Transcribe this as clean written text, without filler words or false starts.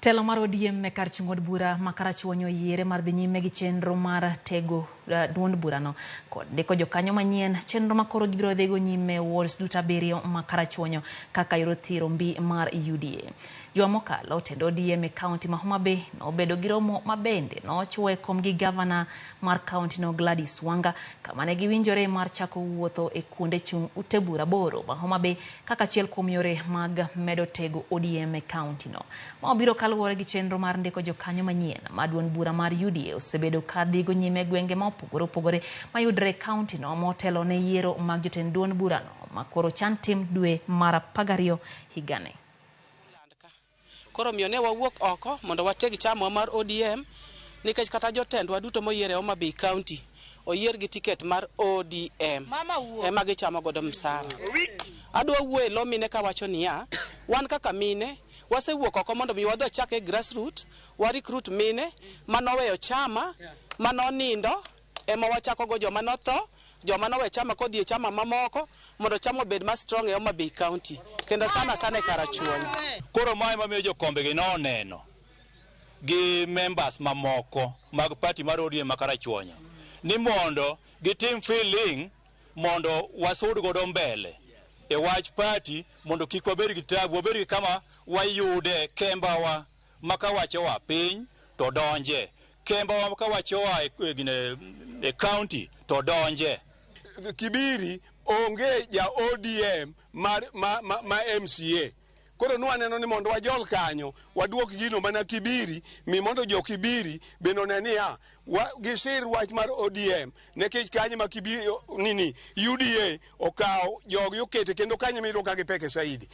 Telo mar ODM e kar chung' od bura ma Karachuonyo oyiere mar dhi nyime gi chenro mar tego duond burano kod ndiko jokanyo manyien, chenro ma koro gibiro dhigo nyime e wards duto abiriyo ma Karachuonyo kaka yor thiro mbi mar UDA. Juma mokalo, tend ODM e kaunti ma Homa Bay nobedo gi romo ma bende nochwo e kom gi gavana mar kauntino Gladys Wanga kama ne giwinjore mar chako wuotho e kuonde chung' ute bura aboro ma Homa Bay kaka achiel kuom yore mag medo tego ODM e kauntino. Ma obiro kaluwore gi chenro mar ndiko jokanyo manyien ma duond bura mar UDA osebedo ka dhigo nyime e gwenge ma opogore opogore mayudre e kauntino motelo ne yiero mag jotend duond burano ma koro chan tim dwe mar 12 higani. Koro omiyo ne wawuok oko mondo wateg chamwa mar ODM nikech kata jotendwa duto moyier e Homa Bay County oyier gi tiket mar ODM ema gichamo godo msara. Adwa wuoyo e lo mine kawacho niya, wan kaka mine wasewuok oko mondo mi wadhi wachak e grassroot, wa recruit mine manoweyo chama, manonindo ema wachako go joma notho, joma nowe chama kodhi e chama mamoko mondo chama obed ma strong e Homa Bay County kendo sana sana e Karachuonyo. Koro mae mamiyo jokombe gi noneno gi members mamoko mag party mar ODM ma Karachuonyo ni mondo gitim feeling mondo wasud godo mbele e wach party mondo kik wabed gi tabu, wabed gi kama wayude kembawa ma ka wach oa piny to donje, kembawa ka wach oa e county to donje. Kibiri onge ja ODM mar ma MCA. Koro nwaneno ni mondo wajol kanyo, waduok gino mana Kibiri, mi mondo jo Kibiri bende one niya, gisir wach mar ODM, nikech kanyo ma Kibiri, nini, UDA okawo jogi okete kendo kanyo miyudo ka gipeke saidi.